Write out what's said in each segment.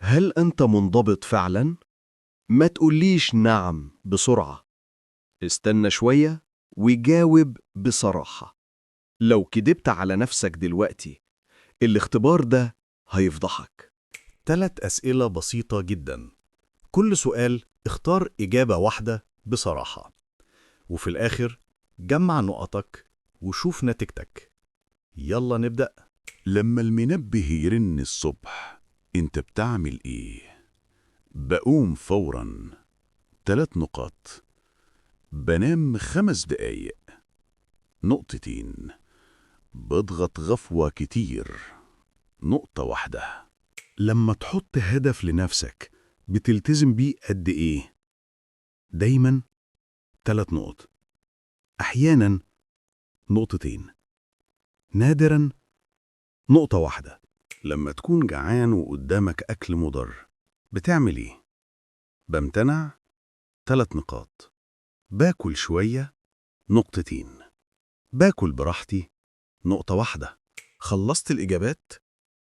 هل أنت منضبط فعلا؟ ما تقوليش نعم بسرعة، استنى شوية وجاوب بصراحة. لو كدبت على نفسك دلوقتي، الاختبار ده هيفضحك. 3 أسئلة بسيطة جدا، كل سؤال اختار إجابة واحدة بصراحة، وفي الآخر جمع نقطك وشوف نتيجتك. يلا نبدأ. لما المنبه يرن الصبح انت بتعمل ايه؟ بقوم فورا. 3 نقاط. بنام 5 دقايق. 2. بضغط غفوة كتير. 1. لما تحط هدف لنفسك بتلتزم بيه قد إيه؟ دايما 3 نقط، أحيانا 2، نادرا 1. لما تكون جعان وقدامك أكل مضر بتعمل إيه؟ بمتنع 3 نقاط، باكل شوية 2، باكل براحتي 1. خلصت الإجابات؟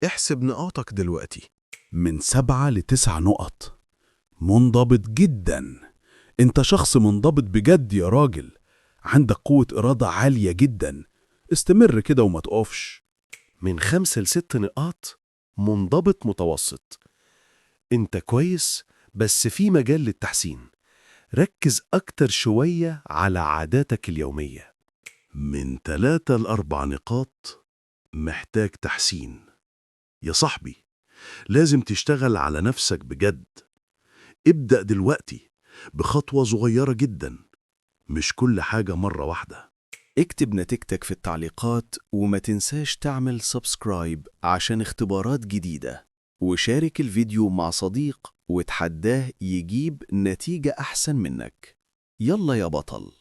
احسب نقاطك دلوقتي. من 7 ل9 نقط. منضبط جدا. انت شخص منضبط بجد يا راجل، عندك قوة إرادة عالية جدا. استمر كده وما تقفش. من 5 ل6 نقاط، منضبط متوسط. انت كويس بس في مجال للتحسين. ركز أكتر شوية على عاداتك اليومية. من 3 ل4 نقاط، محتاج تحسين. يا صاحبي لازم تشتغل على نفسك بجد. ابدأ دلوقتي بخطوة صغيرة جدا، مش كل حاجة مرة واحدة. اكتب نتيجتك في التعليقات وما تنساش تعمل subscribe عشان اختبارات جديدة، وشارك الفيديو مع صديق وتحداه يجيب نتيجة أحسن منك. يلا يا بطل.